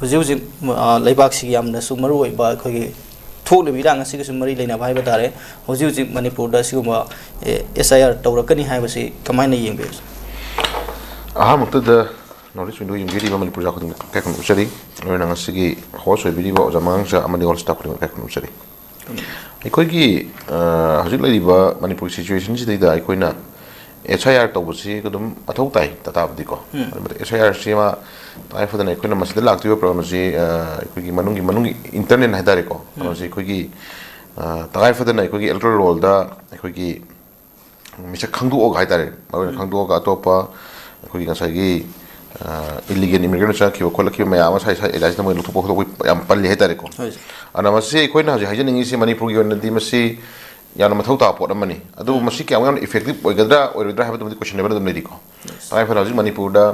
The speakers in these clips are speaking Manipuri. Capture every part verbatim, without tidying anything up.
ꯍꯧꯖꯤꯛ ꯍꯧꯖꯤꯛ, ꯑ, ꯂꯩꯕꯥꯛꯁꯤꯒꯤ ꯌꯥꯝꯅꯁꯨ ꯃꯔꯨ ꯑꯣꯏꯕ ꯑꯩꯈꯣꯏꯒꯤ ꯊꯣꯛꯂꯤꯕ ꯏꯔꯥꯡ ꯑꯁꯤꯒꯁꯨ ꯃꯔꯤ ꯂꯩꯅꯕ ꯍꯥꯏꯕ ꯇꯥꯔꯦ꯫ ꯍꯧꯖꯤꯛ ꯍꯧꯖꯤꯛ ꯃꯅꯤꯄꯨꯔꯗ ꯁꯤꯒꯨꯝꯕ, ꯑꯦ, ꯑꯦꯁ ꯑꯥꯏ ꯑꯥꯔ ꯇꯧꯔꯛꯀꯅꯤ ꯍꯥꯏꯕꯁꯤ ꯀꯃꯥꯏꯅ ꯌꯦꯡꯕꯤꯕꯁꯦ? ꯑꯍꯥꯟꯕꯃꯛꯇꯗ ꯅꯣꯔꯠ ꯏꯁ ꯋꯤꯟꯗꯣ ꯌꯦꯡꯕꯤꯔꯤꯕ ꯃꯅꯤꯄꯨꯔ ꯈꯨꯗꯤꯡꯃꯛ ꯏꯀꯥꯏ ꯈꯨꯝꯅꯖꯔꯤ꯫ ꯂꯣꯏꯅꯅ ꯉꯁꯤꯒꯤ ꯍꯣꯁ ꯑꯣꯏꯕꯤꯔꯤꯕ ꯑꯣꯖꯥ ꯃꯉꯥꯡꯁꯥ ꯑꯃꯗꯤ ꯑꯣꯜ ꯁ꯭ꯇꯥꯐ ꯈꯨꯗꯤꯡꯃꯛ ꯏꯀꯥꯏ ꯈꯨꯝꯅꯖꯔꯤ꯫ ꯑꯩꯈꯣꯏꯒꯤ, ꯑ, ꯍꯧꯖꯤꯛ ꯂꯩꯔꯤꯕ ꯃꯅꯤꯄꯨꯔꯒꯤ ꯁꯤꯆꯨꯋꯦꯁꯟꯁꯤꯗꯩꯗ ꯑꯩꯈꯣꯏꯅ ꯑꯦꯁ ꯑꯥꯏ ꯑꯥꯔ ꯇꯧꯕꯁꯤ ꯑꯗꯨꯝ ꯃꯊꯧ ꯇꯥꯏ ꯇꯇꯥꯕꯨꯗꯤꯀꯣ꯫ ꯑꯦꯁ ꯑꯥꯏ ꯑꯥꯔꯁꯤ ꯑꯃ ꯇꯉꯥꯏ ꯐꯗꯅ ꯑꯩꯈꯣꯏꯅ ꯃꯁꯤꯗ ꯂꯥꯛꯇꯣꯏꯕ ꯄ꯭ꯔꯣꯕ꯭ꯂꯦꯝ ꯑꯁꯤ, ꯑ, ꯑꯩꯈꯣꯏꯒꯤ ꯃꯅꯨꯡꯒꯤ, ꯃꯅꯨꯡꯒꯤ ꯏꯟꯇꯔꯅꯦꯜ ꯍꯥꯏꯇꯥꯔꯦꯀꯣ꯫ ꯀꯩꯅꯣꯁꯤ ꯑꯩꯈꯣꯏꯒꯤ, ꯑ, ꯇꯉꯥꯏ ꯐꯗꯅ ꯑꯩꯈꯣꯏꯒꯤ ꯏꯂꯦꯛꯇꯣꯔꯦꯜ ꯔꯣꯜꯗ ꯑꯩꯈꯣꯏꯒꯤ ꯃꯤꯁꯛ ꯈꯪꯗꯣꯛꯑꯒ ꯍꯥꯏꯇꯥꯔꯦ, ꯃꯔꯨ ꯑꯣꯏꯅ ꯈꯪꯗꯣꯛꯑꯒ ꯑꯇꯣꯞꯄ ꯑꯩꯈꯣꯏꯒꯤ ꯉꯁꯥꯏꯒꯤ, ꯑ, ꯏꯂꯤꯒꯦꯜ ꯏꯃꯤꯒ꯭ꯔꯦꯟ ꯆꯪꯉꯛꯈꯤꯕ ꯈꯣꯠꯂꯛꯈꯤꯕ ꯃꯌꯥꯝ ꯑꯃ ꯁꯥꯏ ꯁꯥꯏ ꯑꯦꯔꯤꯌꯥꯁꯤꯗ ꯃꯣꯏ ꯂꯧꯊꯣꯛꯄ ꯈꯣꯠꯇꯣꯛꯄ ꯌꯥꯝ ꯄꯜꯂꯤ ꯍꯥꯏꯇꯥꯔꯦꯀꯣ꯫ ꯍꯣꯏ꯫ ꯑꯗꯨꯅ ꯃꯁꯤ ꯑꯩꯈꯣꯏꯅ ꯍꯧꯖꯤꯛ ꯍꯥꯏꯖꯅꯤꯡꯉꯤꯁꯤ ꯃꯅꯤꯄꯨꯔꯒꯤ ꯑꯣꯏꯅꯗꯤ ꯃꯁꯤ ꯌꯥꯝꯅ ꯃꯊꯧ ꯇꯥꯕ ꯄꯣꯠ ꯑꯃꯅꯤ꯫ ꯑꯗꯨꯕꯨ ꯃꯁꯤ ꯀꯌꯥꯝ ꯌꯥꯝꯅ ꯏꯐꯦꯛꯇꯤꯞ ꯑꯣꯏꯒꯗ꯭ꯔꯥ ꯑꯣꯏꯔꯣꯏꯗ꯭ꯔꯥ ꯍꯥꯏꯕꯗꯨꯃꯗꯤ ꯀꯣꯏꯁꯟꯅꯦꯕꯜ ꯑꯗꯨꯝ ꯂꯩꯔꯤꯀꯣ꯫ ꯇꯉꯥꯏ ꯐꯗꯅ ꯍꯧꯖꯤꯛ ꯃꯅꯤꯄꯨꯔꯗ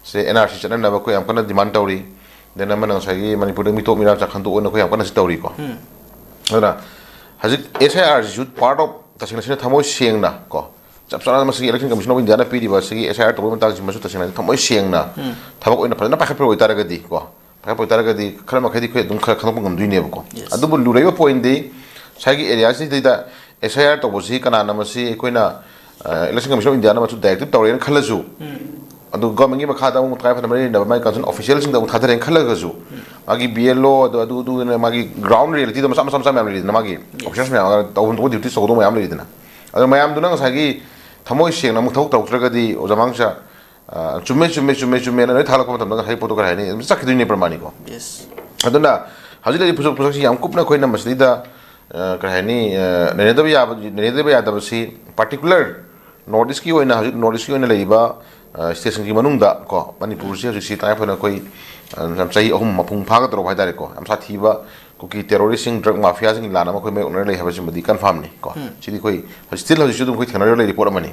ꯁꯦ ꯑꯦꯟ ꯑꯥꯔ ꯁꯤ ꯆꯠꯅꯅꯕ ꯑꯩꯈꯣꯏ ꯌꯥꯝ ꯀꯟꯅ ꯗꯤꯃꯥꯟ ꯇꯧꯔꯤ꯫ ꯗꯦꯟ ꯑꯃꯅ ꯉꯁꯥꯏꯒꯤ ꯃꯅꯤꯄꯨꯔꯗ ꯃꯤꯇꯣꯞ ꯃꯤꯔꯥ ꯆꯥꯛ ꯈꯟꯗꯣꯛꯑꯣꯅ ꯑꯩꯈꯣꯏ ꯌꯥꯝ ꯀꯟꯅꯁꯨ ꯇꯧꯔꯤꯀꯣ꯫ ꯑꯗꯨꯅ ꯍꯧꯖꯤꯛ ꯑꯦꯁ ꯑꯥꯏ ꯑꯥꯔꯁꯤꯁꯨ ꯄꯥꯔꯠ ꯑꯣꯐ ꯇꯁꯦꯡꯅ ꯁꯤꯅ ꯊꯃꯣꯏ ꯁꯦꯡꯅ ꯀꯣ, ꯆꯞ ꯆꯥꯅ ꯃꯁꯤꯒꯤ Election Commission of Indiaꯅ ꯄꯤꯔꯤꯕ ꯁꯤꯒꯤ ꯑꯦꯁ ꯑꯥꯏ ꯑꯥꯔ ꯇꯧꯕꯒꯤ ꯃꯇꯥꯡꯁꯤꯃꯁꯨ ꯇꯁꯦꯡꯅ ꯊꯃꯣꯏ ꯁꯦꯡꯅ ꯊꯕꯛ ꯑꯣꯏꯅ ꯐꯖꯅ ꯄꯥꯏꯈꯠꯄ ꯑꯣꯏꯇꯥꯔꯒꯗꯤ ꯀꯣ, ꯄꯥꯏꯈꯠꯄ ꯑꯣꯏꯇꯥꯔꯒꯗꯤ ꯈꯔ ꯃꯈꯩꯗꯤ ꯑꯩꯈꯣꯏ ꯑꯗꯨꯝ ꯈꯔ ꯈꯪꯗꯣꯛꯄ ꯉꯝꯗꯣꯏꯅꯦꯕꯀꯣ꯫ Yes. ꯑꯗꯨꯕꯨ ꯂꯨꯔꯛꯏꯕ ꯄꯣꯏꯟꯗꯤ ꯉꯁꯥꯏꯒꯤ ꯑꯦꯔꯤꯌꯥꯁꯤꯗꯩꯗ ꯑꯦꯁ ꯑꯥꯏ ꯑꯥꯔ ꯇꯧꯕꯁꯤ ꯀꯅꯥꯅ ꯃꯁꯤ ꯑꯩꯈꯣꯏꯅ, ꯑ, Election Commission of Indiaꯅ ꯃꯁꯤ ꯗꯥꯏꯔꯦꯛꯇꯤꯞ ꯇꯧꯔꯦꯅ ꯈꯜꯂꯁꯨ, ꯑꯗꯨ ꯒꯣꯔꯃꯦꯟꯒꯤ ꯃꯈꯥꯗ ꯑꯃꯨꯛ ꯇꯉꯥꯏ ꯐꯗꯅ ꯃꯔꯤ ꯂꯩꯅꯕ ꯃꯥꯒꯤ ꯀꯟꯁꯔꯟ ꯑꯣꯐꯤꯁꯤꯌꯦꯜꯁꯤꯡꯗ ꯑꯃꯨꯛ ꯊꯥꯗꯔꯦꯅ ꯈꯜꯂꯒꯁꯨ, ꯃꯥꯒꯤ ꯕꯤ ꯑꯦꯜ ꯑꯣ ꯑꯗꯨ ꯑꯗꯨ ꯑꯗꯨꯅ ꯃꯥꯒꯤ ꯒ꯭ꯔꯥꯎꯟ ꯔꯤꯌꯦꯂꯤꯇꯤꯗ ꯃꯆꯥ ꯃꯆꯥ ꯃꯆꯥ ꯃꯌꯥꯝ ꯂꯩꯔꯤꯗꯅ, ꯃꯥꯒꯤ ꯑꯣꯐꯤꯁꯔꯁ ꯃꯌꯥꯝ ꯇꯧꯐꯝ ꯊꯣꯛꯄ ꯗ꯭ꯌꯨꯇꯤ ꯇꯧꯒꯗꯧꯕ ꯃꯌꯥꯝ ꯂꯩꯔꯤꯗꯅ꯫ ꯑꯗꯣ ꯃꯌꯥꯝꯗꯨꯅ ꯉꯁꯥꯏꯒꯤ ꯊꯃꯣꯏ ꯁꯦꯡꯅ ꯑꯃꯨꯛ ꯊꯕꯛ ꯇꯧꯔꯛꯇ꯭ꯔꯒꯗꯤ ꯑꯣꯖꯥ ꯃꯥꯡꯁꯥ, ꯑ, ꯆꯨꯝꯃꯦ ꯆꯨꯝꯃꯦ ꯆꯨꯝꯃꯦ ꯆꯨꯝꯃꯦꯅ ꯂꯣꯏ ꯊꯥꯒꯠꯂꯛꯄ ꯃꯇꯝꯗ ꯉꯁꯥꯏ ꯄꯣꯠꯇꯣ ꯀꯔꯤ ꯍꯥꯏꯅꯤ, ꯑꯗꯨꯝ ꯆꯠꯈꯤꯗꯣꯏꯅꯦ ꯄ꯭ꯔꯃꯥꯅꯤꯀꯣ꯫ Yes. ꯑꯗꯨꯅ ꯍꯧꯖꯤꯛ ꯂꯩꯔꯤꯕ ꯄꯣꯠꯁꯛ ꯄꯣꯠꯁꯛꯁꯤ ꯌꯥꯝ ꯀꯨꯞꯅ ꯑꯩꯈꯣꯏꯅ ꯃꯁꯤꯗꯩꯗ, ꯑ, ꯀꯔꯤ ꯍꯥꯏꯅꯤ, ꯑ, ꯅꯩꯅꯗꯕ ꯌꯥꯕ, ꯅꯩꯅꯗꯕ ꯌꯥꯗꯕꯁꯤ ꯄꯥꯔꯇꯤꯀꯨꯂꯔ ꯅꯣꯔꯠ ꯏꯁꯀꯤ ꯑꯣꯏꯅ, ꯍꯧꯖꯤꯛ ꯅꯣꯔꯠ ꯏꯁꯀꯤ ꯑꯣꯏꯅ ꯂꯩꯔꯤꯕ, ꯑ, ꯁ꯭ꯇꯦꯠꯁꯤꯡꯒꯤ ꯃꯅꯨꯡꯗ ꯀꯣ, ꯃꯅꯤꯄꯨꯔꯁꯤ ꯍꯧꯖꯤꯛꯁꯤ ꯇꯉꯥꯏ ꯐꯗꯅ ꯑꯩꯈꯣꯏ, ꯑ, ꯌꯥꯝ ꯆꯍꯤ ꯑꯍꯨꯝ ꯃꯄꯨꯡ ꯐꯥꯒꯗꯧꯔꯕ ꯍꯥꯏꯇꯥꯔꯦꯀꯣ, ꯌꯥꯝ ꯁꯥꯊꯤꯕ ꯀꯨꯀꯤ ꯇꯦꯔꯣꯔꯤꯁꯁꯤꯡ, ꯗ꯭ꯔꯒ ꯃꯥꯐꯤꯌꯥꯁꯤꯡꯒꯤ ꯂꯥꯟ ꯑꯃ ꯑꯩꯈꯣꯏ ꯃꯥꯌꯣꯛꯅꯔ ꯂꯩ ꯍꯥꯏꯕꯁꯤꯃꯗꯤ ꯀꯟꯐꯥꯔꯝꯅꯤ ꯀꯣ꯫ ꯁꯤꯗꯤ ꯑꯩꯈꯣꯏ ꯍꯧꯖꯤꯛ, ꯁ꯭ꯇꯤꯜ ꯍꯧꯖꯤꯛꯁꯨ ꯑꯗꯨꯝ ꯑꯩꯈꯣꯏ ꯊꯦꯡꯅꯔ ꯂꯩꯔꯤ ꯄꯣꯠ ꯑꯃꯅꯤ꯫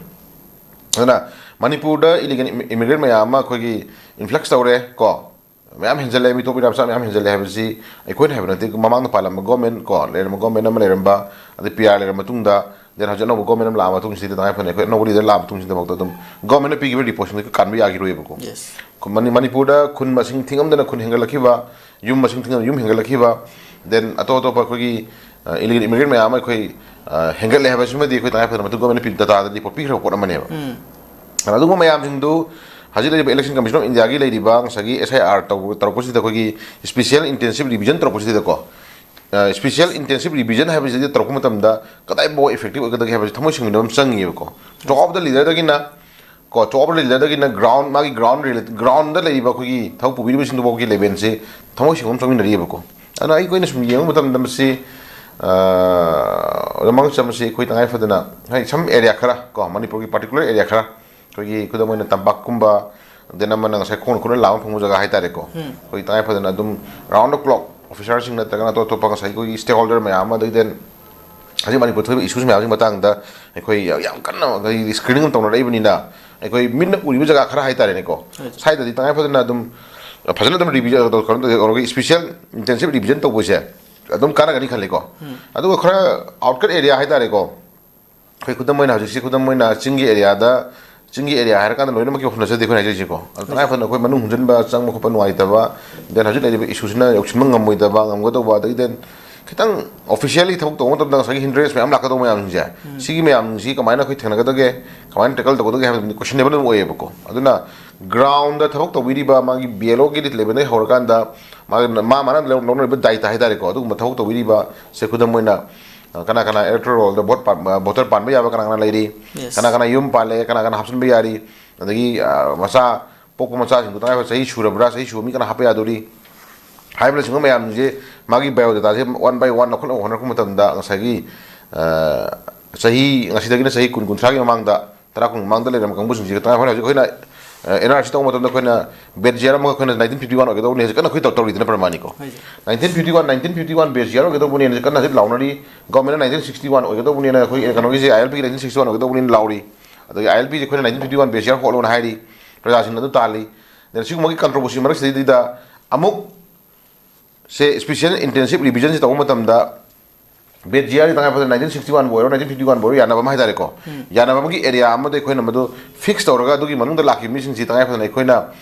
ꯑꯗꯨꯅ ꯃꯅꯤꯄꯨꯔꯗ ꯏꯂꯤꯒꯦꯜ ꯏꯃꯤꯒ꯭ꯔꯦꯟ ꯃꯌꯥꯝ ꯑꯃ ꯑꯩꯈꯣꯏꯒꯤ ꯏꯟꯐ꯭ꯂꯛꯁ ꯇꯧꯔꯦ ꯀꯣ, ꯃꯌꯥꯝ ꯍꯦꯟꯖꯜꯂꯦ, ꯃꯤꯇꯣꯞ ꯃꯤꯔꯥ ꯃꯆꯥ ꯃꯌꯥꯝ ꯍꯦꯟꯖꯜꯂꯦ ꯍꯥꯏꯕꯁꯤ ꯑꯩꯈꯣꯏꯅ ꯍꯥꯏꯕ ꯅꯠꯇꯦ, ꯃꯃꯥꯡꯗ ꯄꯥꯜꯂꯝꯕ ꯒꯣꯔꯃꯦꯟ ꯀꯣ, ꯂꯩꯔꯝꯕ ꯒꯣꯔꯃꯦꯟ ꯑꯃ ꯂꯩꯔꯝꯕ, ꯑꯗꯩ ꯄꯤ ꯑꯥꯔ ꯂꯩꯔꯕ ꯃꯇꯨꯡꯗ Then ꯍꯧꯖꯤꯛ ꯑꯅꯧꯕ government ꯑꯃ ꯂꯥꯛꯑ ꯃꯇꯨꯡꯁꯤꯗ, ꯇꯉꯥꯏ ꯐꯗꯅ ꯑꯩꯈꯣꯏ ꯑꯅꯧꯕ leader ꯂꯥꯛꯑ ꯃꯇꯨꯡꯁꯤꯗꯐꯥꯎꯗ ꯑꯗꯨꯝ government ꯅ ꯄꯤꯈꯤꯕ reportꯁꯤꯡꯗꯣ ꯑꯩꯈꯣꯏ ꯀꯥꯟꯕ ꯌꯥꯈꯤꯔꯣꯏꯕꯀꯣ꯫ Yes. ꯈꯨ- ꯃꯅꯤ- ꯃꯅꯤꯄꯨꯔꯗ ꯈꯨꯟ ꯃꯁꯤꯡ ꯊꯤꯉꯝꯗꯅ ꯈꯨꯟ ꯍꯦꯟꯒꯠꯂꯛꯈꯤꯕ, ꯌꯨꯝ ꯃꯁꯤꯡ ꯊꯤꯉꯝꯗꯅ ꯌꯨꯝ ꯍꯦꯟꯒꯠꯂꯛꯈꯤꯕ, then ꯑꯇꯣꯞ ꯑꯇꯣꯞꯄ ꯑꯩꯈꯣꯏꯒꯤ, ꯑ, illegal immigrant ꯃꯌꯥꯝ ꯑꯃ ꯑꯩꯈꯣꯏ, ꯑ, ꯍꯦꯟꯒꯠꯂꯦ ꯍꯥꯏꯕꯁꯤꯃꯗꯤ ꯑꯩꯈꯣꯏ ꯇꯉꯥꯏ ꯐꯗꯅ ꯃꯇꯨꯡ government ꯅ ꯄꯤ- data ꯗ report ꯄꯤꯈ꯭ꯔꯕ ꯄꯣꯠ ꯑꯃꯅꯦꯕ꯫ ꯎꯝ. ꯑꯗꯨꯒꯨꯝꯕ ꯃꯌꯥꯝꯁꯤꯡꯗꯨ ꯍꯧꯖꯤꯛ ꯂꯩꯔꯤꯕ Election Commission of India ꯒꯤ ꯂꯩꯔꯤꯕ ꯉꯁꯥꯏꯒꯤ S I R ꯇꯧꯕ- ꯇꯧꯔꯛꯄꯁꯤꯗ ꯑꯩꯈꯣꯏꯒꯤ special intensive revision ꯇꯧꯔꯛꯄꯁꯤꯗꯀꯣ, ꯑ, special intensive revision ꯍꯥꯏꯕꯁꯤꯗꯤ ꯇꯧꯔꯛꯄ ꯃꯇꯝꯗ ꯀꯗꯥꯏꯐꯥꯎ effective ꯑꯣꯏꯒꯗꯒꯦ ꯍꯥꯏꯕꯁꯤ ꯊꯃꯣꯏ ꯁꯦꯡꯃꯤꯟꯅꯕ ꯑꯃ ꯆꯪꯉꯤꯕꯀꯣ꯫ Top of the leader ꯗꯒꯤꯅ ꯀꯣ, top of the leader ꯗꯒꯤꯅ ground, ꯃꯥꯒꯤ ground ꯔꯤꯂꯦ- ground ꯗ ꯂꯩꯔꯤꯕ ꯑꯩꯈꯣꯏꯒꯤ ꯊꯕꯛ ꯄꯨꯕꯤꯔꯤꯕꯁꯤꯡꯗꯨꯐꯥꯎꯒꯤ level ꯁꯦ ꯊꯃꯣꯏ ꯁꯦꯡꯕ ꯑꯃ ꯆꯪꯃꯤꯟꯅꯔꯤꯕꯀꯣ꯫ ꯑꯗꯨꯅ ꯑꯩꯈꯣꯏꯅ ꯁꯨꯝ ꯌꯦꯡꯕ ꯃꯇꯝꯗ ꯃꯁꯤ, ꯑ, ꯑꯣꯖꯥ ꯃꯉꯥꯡꯆꯝ ꯑꯁꯤ ꯑꯩꯈꯣꯏ ꯇꯉꯥꯏ ꯐꯗꯅ, ꯍꯥꯏ, some area ꯈꯔ ꯀꯣ, ꯃꯅꯤꯄꯨꯔꯒꯤ particular area ꯈꯔ, ꯑꯩꯈꯣꯏꯒꯤ ꯈꯨꯗꯝ ꯑꯣꯏꯅ ꯇꯝꯄꯥꯛꯀꯨꯝꯕ, then ꯑꯃꯅ ꯉꯁꯥꯏ ꯈꯣꯡꯅ ꯈꯨꯠꯅ ꯂꯥꯝꯕ ꯐꯪꯕ ꯖꯒꯥ ꯍꯥꯏꯇꯥꯔꯦꯀꯣ꯫ ꯎꯝ. ꯑꯩꯈꯣꯏ ꯇꯉꯥꯏ ꯐꯗꯅ ꯑꯗꯨꯝ round the clock officer ꯁꯤꯡ ꯅꯠꯇ꯭ꯔꯒꯅ ꯑꯇꯣꯞ ꯑꯇꯣꯞꯄ ꯉꯁꯥꯏ ꯑꯩꯈꯣꯏꯒꯤ stakeholder ꯃꯌꯥꯝ ꯑꯃ, ꯑꯗꯒꯤ then ꯍꯧꯖꯤꯛ ꯃꯅꯤꯄꯨꯔ ꯊꯣꯛꯏꯕ issues ꯃꯌꯥꯝꯒꯤ ꯃꯇꯥꯡꯗ ꯑꯩꯈꯣꯏ ꯌꯥꯝ ꯀꯟꯅ ꯑꯩꯈꯣꯏ screening ꯑꯃ ꯇꯧꯅꯔꯛꯏꯕꯅꯤꯅ, ꯑꯩꯈꯣꯏ ꯃꯤꯠꯅ ꯎꯔꯤꯕ ꯖꯒꯥ ꯈꯔ ꯍꯥꯏꯇꯥꯔꯦꯅꯦꯀꯣ, ꯍꯣꯏ꯫ ꯁ꯭ꯋꯥꯏꯗꯗꯤ ꯇꯉꯥꯏ ꯐꯗꯅ ꯑꯗꯨꯝ ꯐꯖꯅ ꯑꯗꯨꯝ revision ꯀꯩꯅꯣ ꯇꯧꯔꯒ special intensive revision ꯇꯧꯕꯁꯦ ꯑꯗꯨꯝ ꯀꯥꯟꯅꯒꯅꯤ ꯈꯜꯂꯤꯀꯣ꯫ ꯎꯝ. ꯑꯗꯨꯒ ꯈꯔ outskirt area ꯍꯥꯏꯇꯥꯔꯦꯀꯣ, ꯑꯩꯈꯣꯏ ꯈꯨꯗꯝ ꯑꯣꯏꯅ ꯍꯧꯖꯤꯛꯁꯤ ꯈꯨꯗꯝ ꯑꯣꯏꯅ ꯆꯤꯡꯒꯤ area ꯗ, ꯆꯤꯡꯒꯤ area ꯍꯥꯏꯔꯀꯥꯟꯗ ꯂꯣꯏꯅꯃꯛꯀꯤ ꯋꯥꯐꯝ ꯅꯠꯆꯗꯦ ꯑꯩꯈꯣꯏꯅ ꯍꯥꯏꯖꯔꯤꯁꯤꯀꯣ꯫ ꯑꯗꯣ ꯇꯉꯥꯏ ꯐꯗꯅ ꯑꯩꯈꯣꯏ ꯃꯅꯨꯡ ꯍꯨꯟꯖꯤꯟꯕ, ꯆꯪꯕ ꯈꯣꯠꯄ ꯅꯨꯡꯉꯥꯏꯇꯕ, then ꯍꯧꯖꯤꯛ ꯂꯩꯔꯤꯕ issue ꯁꯤꯅ ꯌꯧꯁꯤꯟꯕ ꯉꯝꯃꯣꯏꯗꯕ, ꯉꯝꯒꯗꯧꯕ, ꯑꯗꯒꯤ then ꯈꯤꯇꯪ officially ꯊꯕꯛ ꯇꯧꯕ ꯃꯇꯝꯗ ꯉꯁꯥꯏꯒꯤ hindrance ꯃꯌꯥꯝ ꯂꯥꯛꯀꯗꯧꯕ ꯃꯌꯥꯝꯁꯤꯡꯁꯦ, ꯎꯝ. ꯁꯤꯒꯤ ꯃꯌꯥꯝꯁꯤ ꯀꯃꯥꯏꯅ ꯑꯩꯈꯣꯏ ꯊꯦꯡꯅꯒꯗꯒꯦ, ꯀꯃꯥꯏꯅ tackle ꯇꯧꯒꯗꯒꯦ ꯍꯥꯏꯕꯗꯨ questionable ꯑꯗꯨꯝ ꯑꯣꯏꯌꯦꯕꯀꯣ꯫ ꯑꯗꯨꯅ ground ꯗ ꯊꯕꯛ ꯇꯧꯕꯤꯔꯤꯕ ꯃꯥꯒꯤ B L O ꯒꯤ level ꯗꯒꯤ ꯍꯧꯔꯀꯥꯟꯗ ꯃꯥꯒꯤ, ꯃꯥ, ꯃꯥꯅ ꯂꯧ- ꯂꯧꯅꯔꯤꯕ ꯗꯥꯏꯇ ꯍꯥꯏꯇꯥꯔꯦꯀꯣ, ꯑꯗꯨꯒꯨꯝꯕ ꯊꯕꯛ ꯇꯧꯕꯤꯔꯤꯕ ꯁꯦ, ꯈꯨꯗꯝ ꯑꯣꯏꯅ, ꯑ, ꯀꯅꯥ ꯀꯅꯥ electoral roll ꯗ vote ꯄꯥꯟ-, ꯑ, voter ꯄꯥꯟꯕ ꯌꯥꯕ ꯀꯅꯥ ꯀꯅꯥ ꯂꯩꯔꯤ, Yes. ꯀꯅꯥ ꯀꯅꯥ ꯌꯨꯝ ꯄꯥꯜꯂꯦ, ꯀꯅꯥ ꯀꯅꯥ ꯍꯥꯞꯆꯤꯟꯕ ꯌꯥꯔꯤ, ꯑꯗꯒꯤ, ꯑ, ꯃꯆꯥ ꯄꯣꯛꯄ ꯃꯆꯥꯁꯤꯡꯗꯨ ꯇꯉꯥꯏ ꯐꯗꯅ ꯆꯍꯤ ꯁꯨꯔꯕ꯭ꯔꯥ, ꯆꯍꯤ ꯁꯨꯕ ꯃꯤ ꯀꯅꯥ ꯍꯥꯞꯄ ꯌꯥꯗꯣꯔꯤ ꯍꯥꯏꯕꯅꯆꯤꯡꯕ ꯃꯌꯥꯝꯁꯦ, ꯃꯥꯒꯤ biodata say one by one ꯂꯧꯈꯠꯅꯕ ꯍꯣꯠꯅꯔꯛꯄ ꯃꯇꯝꯗ ꯉꯁꯥꯏꯒꯤ, ꯑ, ꯆꯍꯤ, ꯉꯁꯤꯗꯒꯤꯅ ꯆꯍꯤ ꯀꯨꯟ, ꯀꯨꯟꯊ꯭ꯔꯥꯒꯤ ꯃꯃꯥꯡꯗ, ꯇꯔꯥ ꯀꯨꯟ ꯃꯃꯥꯡꯗ ꯂꯩꯔꯝꯕ ꯀꯥꯡꯕꯨꯁꯤꯡꯁꯤꯒ ꯇꯉꯥꯏ ꯐꯗꯅ ꯍꯧꯖꯤꯛ ꯑꯩꯈꯣꯏꯅ, ꯑ, N R C ꯇꯧꯕ ꯃꯇꯝꯗ ꯑꯩꯈꯣꯏꯅ batch year ꯑꯃꯒ ꯑꯩꯈꯣꯏꯅ nineteen fifty one ꯑꯣꯏꯒꯗꯧꯕꯅꯤ, ꯍꯧꯖꯤꯛ ꯀꯟꯅ ꯑꯩꯈꯣꯏ ꯇꯧ-, ꯇꯧꯔꯤꯗꯅ ꯄ꯭ꯔꯃꯥꯅꯤꯀꯣ꯫ ꯍꯣꯏ, ꯁꯦ. Nineteen fifty one, nineteen fifty one batch year ꯑꯣꯏꯒꯗꯧꯕꯅꯦꯅ ꯍꯧꯖꯤꯛ ꯀꯟꯅ ꯍꯧꯖꯤꯛ ꯂꯥꯎꯅꯔꯤ꯫ Government ꯅ nineteen sixty one ꯑꯣꯏꯒꯗꯧꯕꯅꯦꯅ ꯑꯩꯈꯣꯏ ꯀꯩꯅꯣꯒꯤꯁꯦ, I L P ꯒꯤ nineteen sixty one ꯑꯣꯏꯒꯗꯧꯕꯅꯦꯅ ꯂꯥꯎꯔꯤ꯫ ꯑꯗꯒꯤ I L P ꯁꯦ ꯑꯩꯈꯣꯏꯅ nineteen fifty one batch year ꯍꯣꯠꯂꯣꯅ ꯍꯥꯏꯔꯤ꯫ ꯄ꯭ꯔꯖꯥꯁꯤꯡꯅ ꯑꯗꯨ ꯇꯥꯜꯂꯤ꯫ ꯑꯗ ꯁꯤꯒꯨꯝꯕꯒꯤ controversy ꯃꯔꯛꯁꯤꯗꯩꯗ ꯑꯃꯨꯛ ꯁꯦ special intensive revision ꯁꯤ ꯇꯧꯕ ꯃꯇꯝꯗ ꯕꯦꯠ ꯖꯤ ꯑꯥꯔ ꯇꯉꯥꯏ ꯐꯗꯅ ꯅꯥꯏꯟꯇꯤꯟ ꯁꯤꯛꯁꯇꯤ ꯋꯥꯟꯕꯨ ꯑꯣꯏꯔꯣ, ꯅꯥꯏꯟꯇꯤꯟ ꯐꯤꯐꯇꯤ ꯋꯥꯟꯕꯨ ꯑꯣꯏꯔꯣ, ꯌꯥꯅꯕ ꯑꯃ ꯍꯥꯏꯇꯥꯔꯦꯀꯣ꯫ ꯌꯥꯅꯕ ꯑꯃꯒꯤ ꯑꯦꯔꯤꯌꯥ ꯑꯃꯗ ꯑꯩꯈꯣꯏꯅ ꯃꯗꯨ ꯐꯤꯛꯁ ꯇꯧꯔꯒ ꯑꯗꯨꯒꯤ ꯃꯅꯨꯡꯗ ꯂꯥꯛꯈꯤꯕ ꯃꯤꯁꯤꯡꯁꯤ ꯇꯉꯥꯏ ꯐꯗꯅ ꯑꯩꯈꯣꯏꯅ,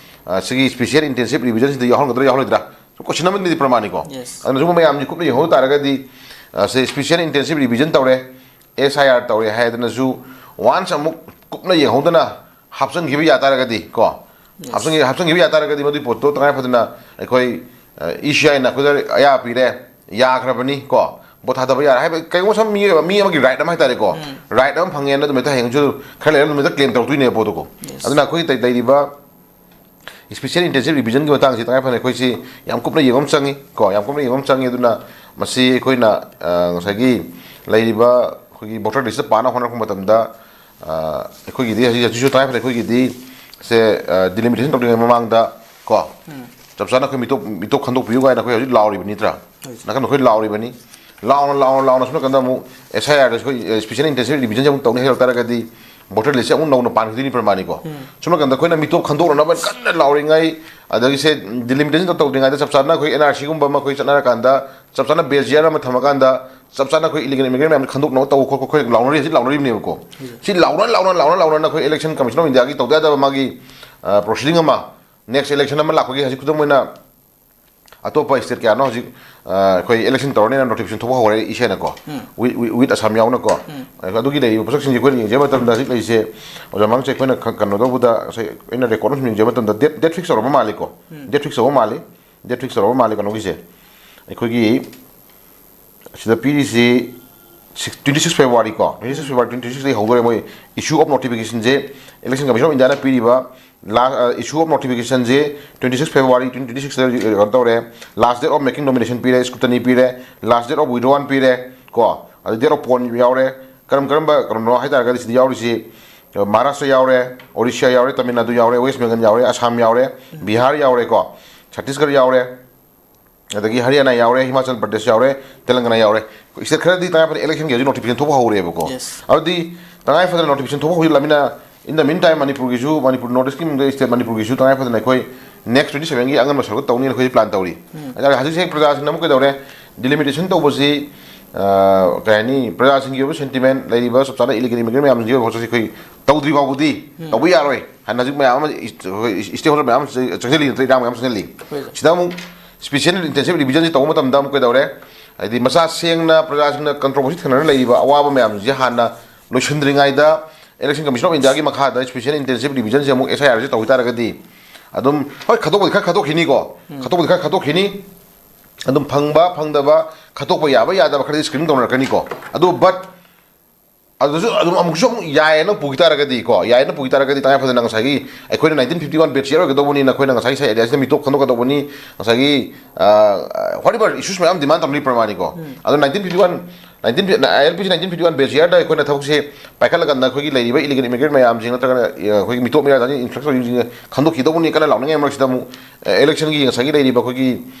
ꯑ, ꯁꯤꯒꯤ ꯁ꯭ꯄꯦꯁꯤꯌꯦꯜ ꯏꯟꯇꯦꯟꯁꯤꯞ ꯔꯤꯚꯤꯖꯟꯁꯤꯗ ꯌꯥꯎꯍꯟꯒꯗ꯭ꯔꯥ ꯌꯥꯎꯍꯜꯂꯣꯏꯗ꯭ꯔꯥ? ꯁꯨꯝ ꯀꯣꯏꯁꯟ ꯑꯃꯗꯤ ꯄ꯭ꯔꯃꯥꯟꯅꯤꯀꯣ꯫ Yes. ꯑꯗꯨꯅ ꯁꯨꯝ ꯃꯌꯥꯝꯁꯤ ꯀꯨꯞꯅ ꯌꯦꯡꯍꯧ ꯇꯥꯔꯒꯗꯤ, ꯑ, ꯁꯤ ꯁ꯭ꯄꯦꯁꯤꯌꯦꯜ ꯏꯟꯇꯦꯟꯁꯤꯞ ꯔꯤꯚꯤꯖꯟ ꯇꯧꯔꯦ, ꯑꯦꯁ ꯑꯥꯏ ꯑꯥꯔ ꯇꯧꯔꯦ ꯍꯥꯏꯗꯅꯁꯨ ꯋꯥꯟꯁ ꯑꯃꯨꯛ ꯀꯨꯞꯅ ꯌꯦꯡꯍꯧꯗꯅ ꯍꯥꯞꯆꯤꯟꯈꯤꯕ ꯌꯥ ꯇꯥꯔꯒꯗꯤ ꯀꯣ, Yes. ꯍꯥꯞꯆꯤꯟꯈꯤ-, ꯍꯥꯞꯆꯤꯟꯈꯤꯕ ꯌꯥ ꯇꯥꯔꯒꯗꯤ ꯃꯗꯨꯒꯤ ꯄꯣꯠꯇꯣ ꯇꯉꯥꯏ ꯐꯗꯅ ꯑꯩꯈꯣꯏ, ꯑ, ꯏ ꯁꯤ ꯑꯥꯏꯅ ꯑꯩꯈꯣꯏꯗ ꯑꯌꯥ ꯄꯤꯔꯦ, ꯌꯥꯈ꯭ꯔꯕꯅꯤ ꯀꯣ, ꯚꯣꯠ ꯊꯥꯗꯕ ꯌꯥꯔꯦ ꯍꯥꯏꯕ ꯀꯩꯒꯨꯝꯕ ꯁꯨꯝ ꯃꯤ, ꯃꯤ ꯑꯃꯒꯤ ꯔꯥꯏꯠ ꯑꯃ ꯍꯥꯏꯇꯥꯔꯦꯀꯣ, ꯎꯝ꯫ ꯔꯥꯏꯠ ꯑꯃ ꯐꯪꯉꯦꯅ ꯑꯗꯨꯝ ꯍꯦꯛꯇ ꯍꯌꯦꯡꯁꯨ ꯈꯔ ꯂꯩꯔꯒ ꯑꯗꯨꯝ ꯍꯦꯛꯇ ꯀ꯭ꯂꯦꯝ ꯇꯧꯔꯛꯇꯣꯏꯅꯦꯕ ꯄꯣꯠꯇꯨꯀꯣ꯫ Yes. ꯑꯗꯨꯅ ꯑꯩꯈꯣꯏ ꯂꯩ-, ꯂꯩꯔꯤꯕ ꯁ꯭ꯄꯦꯁꯤꯌꯦꯜ ꯏꯟꯇꯦꯟꯁꯤꯞ ꯔꯤꯚꯤꯖꯟꯒꯤ ꯃꯇꯥꯡꯁꯤ ꯇꯉꯥꯏ ꯐꯗꯅ ꯑꯩꯈꯣꯏꯁꯤ ꯌꯥꯝ ꯀꯨꯞꯅ ꯌꯦꯡꯕ ꯑꯃ ꯆꯪꯉꯤ ꯀꯣ, ꯌꯥꯝ ꯀꯨꯞꯅ ꯌꯦꯡꯕ ꯑꯃ ꯆꯪꯉꯤ꯫ ꯑꯗꯨꯅ ꯃꯁꯤ ꯑꯩꯈꯣꯏꯅ, ꯑ, ꯉꯁꯥꯏꯒꯤ ꯂꯩꯔꯤꯕ ꯑꯩꯈꯣꯏꯒꯤ ꯚꯣꯇꯔ ꯂꯤꯁꯇ ꯄꯥꯅ ꯍꯣꯠꯅꯔꯛꯄ ꯃꯇꯝꯗ, ꯑ, ꯑꯩꯈꯣꯏꯒꯤꯗꯤ ꯍꯧꯖꯤꯛ ꯍꯧꯖꯤꯛꯁꯨ ꯇꯉꯥꯏ ꯐꯗꯅ ꯑꯩꯈꯣꯏꯒꯤꯗꯤ ꯁꯦ, ꯑ, ꯗꯤꯂꯤꯃꯤꯇꯦꯁꯟ ꯇꯧꯗ꯭ꯔꯤꯉꯩ ꯃꯃꯥꯡꯗ ꯀꯣ, ꯎꯝ꯫ ꯆꯞ ꯆꯥꯅ ꯑꯩꯈꯣꯏ ꯃꯤꯇꯣꯞ, ꯃꯤꯇꯣꯞ ꯈꯟꯗꯣꯛꯄꯤꯌꯨ ꯀꯥꯏꯅ ꯑꯩꯈꯣꯏ ꯍꯧꯖꯤꯛ ꯂꯥꯎꯔꯤꯕ ꯅꯠꯇ꯭ꯔꯥ? ꯍꯣꯏ꯫ ꯅꯥꯀꯟꯗ ꯑꯩꯈꯣꯏ ꯂꯥꯎꯔꯤꯕꯅꯤ꯫ ꯂꯥꯎꯅ, ꯂꯥꯎꯅ, ꯂꯥꯎꯅ ꯁꯣꯝ ꯅꯥꯀꯟꯗ ꯑꯃꯨꯛ ꯑꯦꯁ ꯑꯥꯏ ꯑꯥꯔꯗ ꯑꯩꯈꯣꯏ, ꯑ, ꯁ꯭ꯄꯦꯁꯤꯌꯦꯜ ꯏꯟꯇꯦꯟꯁꯤꯞ ꯔꯤꯚꯤꯖꯟꯁꯦ ꯑꯃꯨꯛ ꯇꯧꯅꯤ ꯍꯥꯏꯔꯛ ꯇꯥꯔꯒꯗꯤ ꯚꯣꯇꯔ ꯂꯤꯁꯁꯦ ꯑꯃꯨꯛ ꯅꯧꯅ ꯄꯥꯟꯈꯤꯗꯣꯏꯅꯤ ꯄ꯭ꯔꯃꯥꯅꯤꯀꯣ꯫ ꯎꯝ꯫ ꯁꯣꯝ ꯅꯥꯀꯟꯗ ꯑꯩꯈꯣꯏꯅ ꯃꯤꯇꯣꯞ ꯈꯟꯗꯣꯛꯅꯅꯕ ꯀꯟꯅ ꯂꯥꯎꯔꯤꯉꯩ, ꯑꯗꯒꯤ ꯁꯦ ꯗꯤꯂꯤꯃꯤꯇꯦꯁꯟ ꯇꯧꯗ꯭ꯔꯤꯉꯩꯗ ꯆꯞ ꯆꯥꯅ ꯑꯩꯈꯣꯏ ꯑꯦꯟ ꯑꯥꯔ ꯁꯤꯒꯨꯝꯕ ꯑꯃ ꯑꯩꯈꯣꯏ ꯆꯠꯅꯔꯀꯥꯟꯗ ꯆꯞ ꯆꯥꯅ ꯕꯦꯁ ꯌꯔ ꯑꯃ ꯊꯝꯃꯀꯥꯟꯗ ꯆꯞ ꯆꯥꯅ ꯑꯩꯈꯣꯏ ꯏꯂꯤꯒꯦꯜ ꯏꯃꯤꯒ꯭ꯔꯦꯟ ꯃꯌꯥꯝꯁꯦ ꯈꯟꯗꯣꯛꯅꯕ ꯇꯧꯕ ꯈꯣꯠꯄ ꯑꯩꯈꯣꯏ ꯂꯥꯎꯅꯔꯤ, ꯍꯧꯖꯤꯛ ꯂꯥꯎꯅꯔꯤꯕꯅꯦꯕꯀꯣ꯫ ꯎꯝ꯫ ꯁꯤ ꯂꯥꯎꯅ, ꯂꯥꯎꯅ, ꯂꯥꯎꯅ, ꯂꯥꯎꯅ ꯑꯩꯈꯣꯏ ꯏꯂꯦꯛꯁꯟ ꯀꯃꯤꯁꯟ ꯑꯣꯐ ꯏꯟꯗꯤꯌꯥꯒꯤ ꯇꯧꯗ ꯌꯥꯗꯕ ꯃꯥꯒꯤ, ꯑ, ꯄ꯭ꯔꯣꯁꯤꯗꯤꯡ ꯑꯃ ꯅꯦꯛꯁ ꯏꯂꯦꯛꯁꯟ ꯑꯃ ꯂꯥꯛꯄꯒꯤ ꯍꯧꯖꯤꯛ ꯈꯨꯗꯝ ꯑꯣꯏꯅ ꯑꯇꯣꯞꯄ ꯁ꯭ꯇꯦꯠ ꯀꯌꯥꯅꯣ ꯍꯧꯖꯤꯛ, ꯑ, ꯑꯩꯈꯣꯏ ꯏꯂꯦꯛꯁꯟ ꯇꯧꯔꯅꯤꯅ ꯅꯣꯇꯤꯐꯤꯀꯦꯁꯟ ꯊꯣꯛꯄ ꯍꯧꯔꯦ ꯏ ꯁꯤ ꯑꯥꯏꯅꯀꯣ꯫ ꯎꯝ꯫ ꯋꯤ-, ꯋꯤ-, ꯋꯤꯠ ꯑꯁꯥꯝ ꯌꯥꯎꯅꯀꯣ꯫ ꯎꯝ꯫ ꯑꯗꯨꯒꯤ ꯂꯩꯔꯤꯕ ꯄꯣꯠꯁꯛꯁꯤꯡꯁꯦ ꯑꯩꯈꯣꯏꯅ ꯌꯦꯡꯖꯕ ꯃꯇꯝꯗ ꯍꯧꯖꯤꯛ ꯂꯩꯔꯤꯁꯦ, ꯑꯣꯖꯥ ꯃꯥꯡꯁꯦ ꯑꯩꯈꯣꯏꯅ ꯈ-, ꯀꯩꯅꯣ ꯇꯧꯕꯗ ꯉꯁꯥꯏ ꯑꯩꯅ ꯔꯦꯀꯣꯔꯗ ꯑꯃ ꯁꯨꯝ ꯌꯦꯡꯖꯕ ꯃꯇꯝꯗ ꯗꯦꯠ, ꯗꯦꯠ ꯐꯤꯛꯁ ꯇꯧꯔꯕ ꯃꯥꯜꯂꯤꯀꯣ꯫ ꯎꯝ꯫ ꯗꯦꯠ ꯐꯤꯛꯁ ꯇꯧꯔꯕ ꯃꯥꯜꯂꯤ꯫ ꯗꯦꯠ ꯐꯤꯛꯁ ꯇꯧꯔꯕ ꯃꯥꯜꯂꯤ ꯀꯩꯅꯣꯒꯤꯁꯦ꯫ ꯑꯩꯈꯣꯏꯒꯤ ꯁꯤꯗ ꯄꯤꯔꯤꯁꯤ ꯁꯤꯛꯁ, twenty six February ꯀꯣ, twenty six February twenty twenty six ꯇꯒꯤ ꯍꯧꯗꯣꯔꯦ ꯃꯣꯏ issue of notificationꯁꯦ꯫ Election Commission of Indiaꯅ ꯄꯤꯔꯤꯕ ꯂꯥ-, ꯑ, issue of notificationꯁꯦ twenty six February twenty twenty six ꯀꯩꯅꯣ ꯇꯧꯔꯦ꯫ Last date of making nomination ꯄꯤꯔꯦ, scrutiny ꯄꯤꯔꯦ, last date of withdrawal ꯄꯤꯔꯦ ꯀꯣ, ꯑꯗꯩ date of pawn ꯌꯥꯎꯔꯦ꯫ ꯀꯔꯝ ꯀꯔꯝꯕ ꯀꯩꯅꯣꯅꯣ ꯍꯥꯏ ꯇꯥꯔꯒꯗꯤ ꯁꯤꯗ ꯌꯥꯎꯔꯤꯁꯤ, ꯑ, ꯃꯍꯥꯔꯥꯁꯇ꯭ꯔ ꯌꯥꯎꯔꯦ, ꯑꯣꯔꯤꯁꯥ ꯌꯥꯎꯔꯦ, ꯇꯥꯃꯤꯜ ꯅꯥꯗꯨ ꯌꯥꯎꯔꯦ, ꯋꯦꯁ ꯕꯦꯡꯒꯜ ꯌꯥꯎꯔꯦ, ꯑꯁꯥꯝ ꯌꯥꯎꯔꯦ, ꯕꯤꯍꯥꯔ ꯌꯥꯎꯔꯦꯀꯣ, ꯁꯠꯇꯤꯁꯒꯔ ꯌꯥꯎꯔꯦ, ꯑꯗꯒꯤ ꯍꯔꯤꯌꯥꯅꯥ ꯌꯥꯎꯔꯦ, ꯍꯤꯃꯥꯆꯜ ꯄ꯭ꯔꯗꯦꯁ ꯌꯥꯎꯔꯦ, ꯇꯦꯂꯪꯒꯅꯥ ꯌꯥꯎꯔꯦ꯫ ꯁ꯭ꯇꯦꯠ ꯈꯔꯗꯤ ꯇꯉꯥꯏ ꯐꯗꯅ ꯏꯂꯦꯛꯁꯟꯒꯤ ꯍꯧꯖꯤꯛ ꯅꯣꯇꯤꯐꯤꯀꯦꯁꯟ ꯊꯣꯛꯄ ꯍꯧꯔꯦꯕꯀꯣ꯫ Yes. ꯑꯗꯨꯗꯤ ꯇꯉꯥꯏ ꯐꯗꯅ ꯅꯣꯇꯤꯐꯤꯀꯦꯁꯟ ꯊꯣꯛꯄ ꯍꯧꯖꯤꯜꯂꯃꯤꯅ, in the meantime ꯃꯅꯤꯄꯨꯔꯒꯤꯁꯨ, ꯃꯅꯤꯄꯨꯔ ꯅꯣꯔꯠ ꯏꯁꯀꯤ ꯃꯅꯨꯡꯗ ꯁ꯭ꯇꯦꯠ ꯃꯅꯤꯄꯨꯔꯒꯤꯁꯨ ꯇꯉꯥꯏ ꯐꯗꯅ ꯑꯩꯈꯣꯏ next twenty sevenꯒꯤ ꯑꯉꯟꯕ ꯁꯔꯨꯛ ꯇꯧꯅꯤꯅ ꯑꯩꯈꯣꯏ ꯄ꯭ꯂꯥꯟ ꯇꯧꯔꯤ꯫ ꯎꯝ꯫ ꯑꯗꯨꯅ ꯍꯧꯖꯤꯛꯁꯦ ꯄ꯭ꯔꯖꯥꯁꯤꯡꯅ ꯑꯃꯨꯛ ꯀꯩꯗꯧꯔꯦ? ꯗꯤꯂꯤꯃꯤꯇꯦꯁꯟ ꯇꯧꯕꯁꯤ, ꯑ, ꯀꯩ ꯍꯥꯏꯅꯤ, ꯄ꯭ꯔꯖꯥꯁꯤꯡꯒꯤ ꯑꯣꯏꯕ ꯁꯦꯟꯇꯤꯃꯦꯟ, ꯂꯩꯔꯤꯕ ꯆꯞ ꯆꯥꯅ ꯏꯂꯤꯒꯦꯜ ꯏꯃꯤꯒ꯭ꯔꯦꯟ ꯃꯌꯥꯝꯁꯤꯡꯒꯤ ꯑꯣꯏꯕ ꯄꯣꯠꯁꯤ ꯑꯩꯈꯣꯏ ꯇꯧꯗ꯭ꯔꯤ ꯐꯥꯎꯕꯗꯤ ꯇꯧꯕ ꯌꯥꯔꯣꯏ ꯍꯥꯏꯅ ꯍꯧꯖꯤꯛ ꯃꯌꯥꯝ ꯑꯃ, ꯑꯩꯈꯣꯏ ꯁ꯭ꯇꯦꯛ ꯍꯣꯜꯗꯔ ꯃꯌꯥꯝ ꯑꯃ ꯆꯪꯁꯤꯜꯂꯤ ꯅꯠꯇ꯭ꯔ, ꯏꯔꯥꯡ ꯃꯌꯥꯝ ꯆꯪꯁꯤꯜꯂꯤ꯫ ꯁꯤꯗ ꯑꯃꯨꯛ ꯁ꯭ꯄꯦꯁꯤꯌꯦꯜ ꯏꯟꯇꯦꯟꯁꯤꯞ ꯔꯤꯚꯤꯖꯟꯁꯤ ꯇꯧꯕ ꯃꯇꯝꯗ ꯑꯃꯨꯛ ꯀꯩꯗꯧꯔꯦ? ꯍꯥꯏꯗꯤ ꯃꯆꯥ ꯁꯦꯡꯅ ꯄ꯭ꯔꯖꯥꯁꯤꯡꯅ ꯀꯟꯇ꯭ꯔꯣꯚꯔꯁꯤ ꯊꯦꯡꯅꯔ ꯂꯩꯔꯤꯕ ꯑꯋꯥꯕ ꯃꯌꯥꯝꯁꯦ ꯍꯥꯟꯅ ꯂꯣꯏꯁꯤꯟꯗ꯭ꯔꯤꯉꯩꯗ Election Commission of Indiaꯒꯤ ꯃꯈꯥꯗ ꯁ꯭ꯄꯦꯁꯤꯌꯦꯜ ꯏꯟꯇꯦꯟꯁꯤꯞ ꯔꯤꯚꯤꯖꯟꯁꯦ ꯑꯃꯨꯛ SIRꯁꯦ ꯇꯧꯈꯤ ꯇꯥꯔꯒꯗꯤ, ꯑꯗꯨꯝ, ꯍꯣꯏ, ꯈꯠꯇꯣꯛꯄꯗꯤ ꯈꯔ ꯈꯠꯇꯣꯛꯈꯤꯅꯤꯀꯣ, ꯈꯠꯇꯣꯛꯄꯗꯤ ꯈꯔ ꯈꯠꯇꯣꯛꯈꯤꯅꯤ, ꯑꯗꯨꯝ ꯐꯪꯕ ꯐꯪꯗꯕ, ꯈꯠꯇꯣꯛꯄ ꯌꯥꯕ ꯌꯥꯗꯕ ꯈꯔꯗꯤ ꯁ꯭ꯀ꯭ꯔꯤꯅꯤꯡ ꯇꯧꯅꯔꯛꯀꯅꯤꯀꯣ꯫ ꯑꯗꯨ, but ꯑꯗꯨꯁꯨ ꯑꯗꯨꯝ ꯑꯃꯨꯛꯁꯨ ꯑꯃꯨꯛ ꯌꯥꯏꯌꯦꯅ ꯄꯨꯈꯤ ꯇꯥꯔꯒꯗꯤꯀꯣ, ꯌꯥꯏꯌꯦꯅ ꯄꯨꯈꯤ ꯇꯥꯔꯒꯗꯤ ꯇꯉꯥꯏ ꯐꯗꯅ ꯉꯁꯥꯏꯒꯤ ꯑꯩꯈꯣꯏꯅ nineteen fifty one batch year ꯑꯣꯏꯒꯗꯧꯕꯅꯤꯅ ꯑꯩꯈꯣꯏꯅ ꯉꯁꯥꯏꯒꯤ ꯁꯥꯏ ꯑꯥꯏꯗꯤꯌꯥꯁꯤꯅ ꯃꯤꯇꯣꯞ ꯈꯟꯗꯣꯛꯀꯗꯧꯕꯅꯤ, ꯉꯁꯥꯏꯒꯤ, ꯑ, whatever issues ꯃꯌꯥꯝ ꯗꯤꯃꯥꯟ ꯇꯧꯅꯔꯤ ꯄ꯭ꯔꯃꯥꯅꯤꯀꯣ꯫ ꯑꯗꯣ nineteen fifty one, nineteen, ILPC nineteen fifty one batch yearꯗ ꯑꯩꯈꯣꯏꯅ ꯊꯕꯛꯁꯦ ꯄꯥꯏꯈꯠꯂꯀꯥꯟꯗ ꯑꯩꯈꯣꯏꯒꯤ ꯂꯩꯔꯤꯕ ꯏꯂꯤꯒꯦꯜ ꯏꯃꯤꯒ꯭ꯔꯦꯟ ꯃꯌꯥꯝꯁꯤꯡ ꯅꯠꯇ꯭ꯔꯒꯅ, ꯑ, ꯑꯩꯈꯣꯏꯒꯤ ꯃꯤꯇꯣꯞ ꯃꯤꯔꯥ ꯆꯥꯅꯤ ꯏꯟꯐ꯭ꯂꯛꯁ ꯇꯧꯔꯤꯕꯁꯤꯡꯁꯦ ꯈꯟꯗꯣꯛꯈꯤꯗꯧꯕꯅꯤ ꯀꯟꯅ ꯂꯥꯎꯅꯤꯡꯉꯥꯏ ꯃꯔꯛꯁꯤꯗ ꯑꯃꯨꯛ, ꯑ, ꯏꯂꯦꯛꯁꯟꯒꯤ ꯉꯁꯥꯏꯒꯤ ꯂꯩꯔꯤꯕ ꯑꯩꯈꯣꯏꯒꯤ,